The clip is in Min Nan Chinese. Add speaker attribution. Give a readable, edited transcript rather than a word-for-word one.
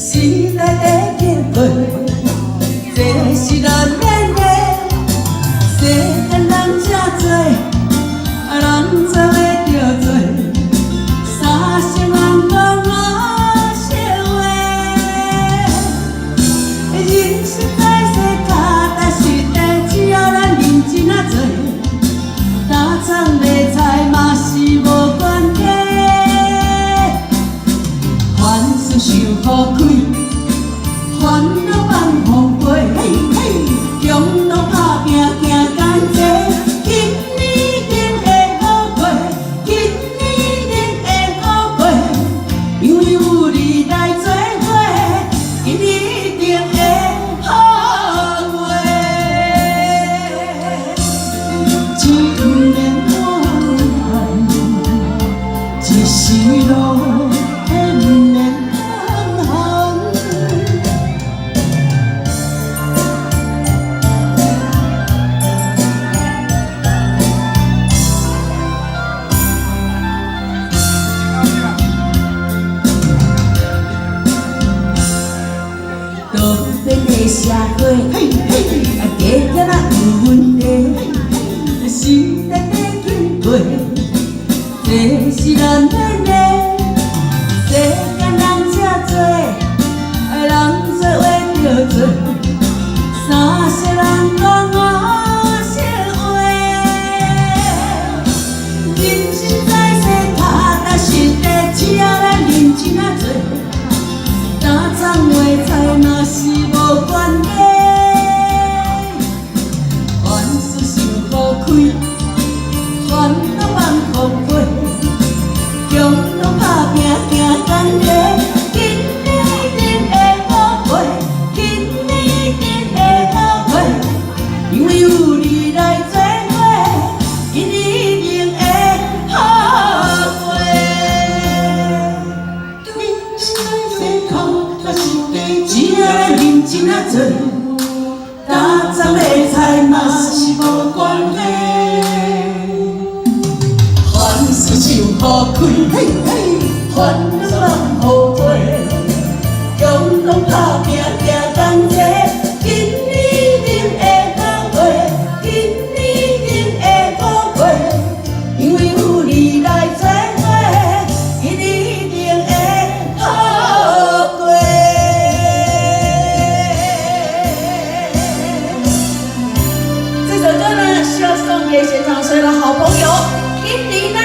Speaker 1: 時代在經過，這是難免的。世間人這濟，人做伙著做，三聲人講五聲話。人生在世，腳踏實地，只要咱認真仔做，擔蔥賣菜嘛是無關係。凡事想予開，煩惱放予過，嘿嘿，強弩拍拚行艱濟，今年一定會好過，今年一定會好過，因為有你來做伙，今年一定會好過。錢毋免煩，一時路毋免寒。路邊的社會，啊，加減仔有問題，時代在經過，這是難免的。世間人這濟，人做伙著做，三聲人講五聲話。人生在世，腳踏實地，只要咱認真仔做，擔蔥賣菜嘛是無關係。凡事想予開，煩惱放予過，強弩拍拚行艱濟，今年一定會好過，今年一定會好過，因為有你來做伙，今年一定會好過。人生在世，腳踏實地，只要咱認真仔做，擔蔥賣菜嘛是無關係。凡事想予開，嘿嘿，煩惱放予過，強弩拍拚行艱濟，今年一定會好過，今年一定會好過，因為有你來做伙，今年一定會好過。
Speaker 2: 這首歌呢，是要送給現場所有的好朋友。今年咱